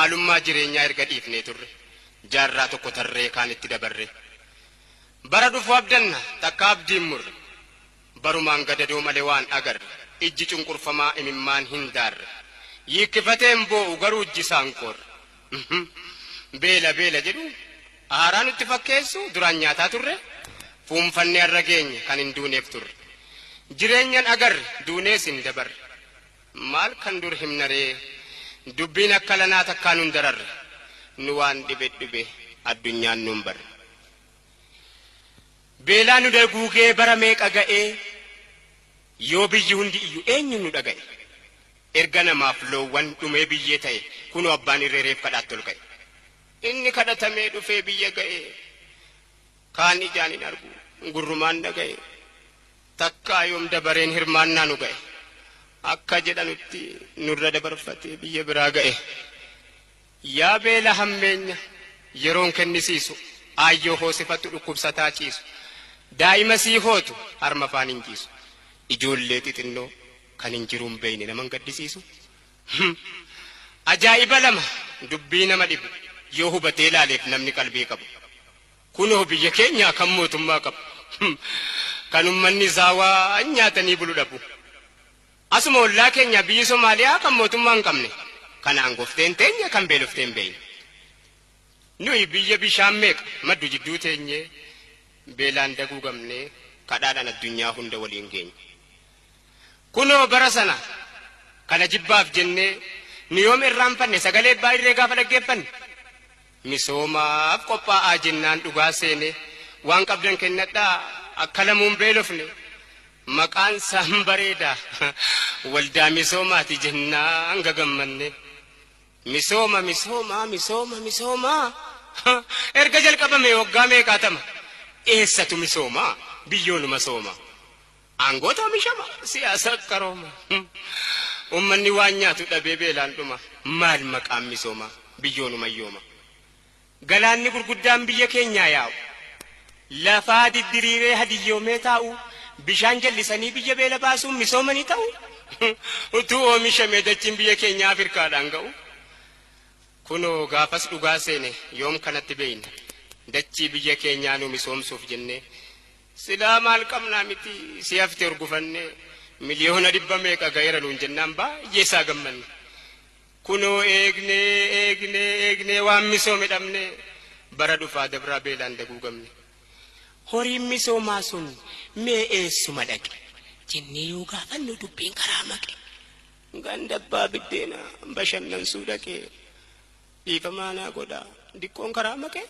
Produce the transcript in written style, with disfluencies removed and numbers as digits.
Maalummaa jireenyaa erga dhiifnee turre. Jaarraa tokko tarree kaanitti dabarre. Bara dhufu abdanna takka abdiin murre. Barumaan gadadoo malee waan agarre. Ijji cunqurfamaa imimmaan hin daarre. Yiikkifatee hin boo'u garuu ijji isaan qoorre. Beela beela jedhu haaraa nutti fakkeessu duraan nyaataa turre. Fuunfannee har'a geenye kan hin duuneef turre. Jireenyan agarre duunees hin dabarre. Maal kan dur himnaree dubbiin akka lanaa takkaa nun dararre. Nu waan dhibe dhibe addunyaan nun barre. Beelaa nu daguugee bara meeqa ga'ee yoo biyyi hundi iyyu eenyuun nu dhaga'e. Erga namaaf loowwan dhumee biyyee ta'e kunoo abbaan irree reef kadhaatti ol ka'e. Inni kadhatamee dhufee biyya ga'e kaan ijaan hin argu gurrumaan dhaga'e. Takkaa yoom dabareen hirmaannaa nu ga'e. Akka jedhanutti nurra dabarfatee biyya biraa ga'e. Yaa beela hammeenya yeroon kennisiisu aayyoo hoosifattu dhukkubsataa ciisu. Daa'ima sii hootu harma afaan hin ciisu. Ijoollee xixinnoo kan hin jiruun beeyne naman gaddisiisu. Ajaa'iba lama dubbii nama dhibu yoo hubatee ilaaleef namni qalbii qabu. Kunoo biyya keenyaa kan mootummaa qabu. Kan ummanni isaa waan nyaatanii bulu dhabu. Asuma ollaa keenya biyyi Somaaliyaa kan mootummaa hin qabne. Kan aangooftee hin teenye kan beeloftee hin beeyne. Nuyi biyya bishaan meeqa maddu jidduu teenyee beelaan daguugamnee kadhaadhaan addunyaa hunda waliin geenye. Kunoo bara sana kana jibbaaf jennee nu yoom irraanfanne sagalee abbaa irree gaafa dhaggeeffanne. Misoomaaf qophaa'aa jennaan dhugaa seene waan qabdan kennadhaa akka lamuun beelofne. Maqaan isaan bareeda waldaa misoomaati jennaan gagammanne. Misooma misooma misooma misooma erga jalqabame waggaa meeqaatama eessatu misooma biyyoonuma sooma. Aangoota oomishama siyaasa qarooma. Uummanni waan nyaatu dhabee beelaan dhuma maal maqaan misooma biyyoonuma yooma. Galaanni gurguddaan biyya keenyaa yaa'u. Lafaa diddiriiree hadiyyoomee taa'u bishaan jallisanii biyya beela baasuun misooma ni ta'u. Utuu oomishamee dachiin biyya keenyaa Afrikaadhaan ga'u. Kunoo gaafas dhugaa seene yoom kanatti beeyne dachii biyya keenyaa nu misoomsuuf jennee silaa maal qabnaa miti si hafte urgufannee miliyoona dhibba meeqa ga'eera nuun jennaan baay'ee isaa gammanne. Kunoo eegnee eegnee eegnee waan misoome dhabne bara dhufaa dabraa beelaan daguugamne. Horiin misoomaa sun mee eessuma dhaqe jennee yoo gaafannu dubbiin karaa maqe. Ganda abbaa biddeenaa bashannansuu dhaqee dhiifamaa naa godhaa diqqoon karaa maqe.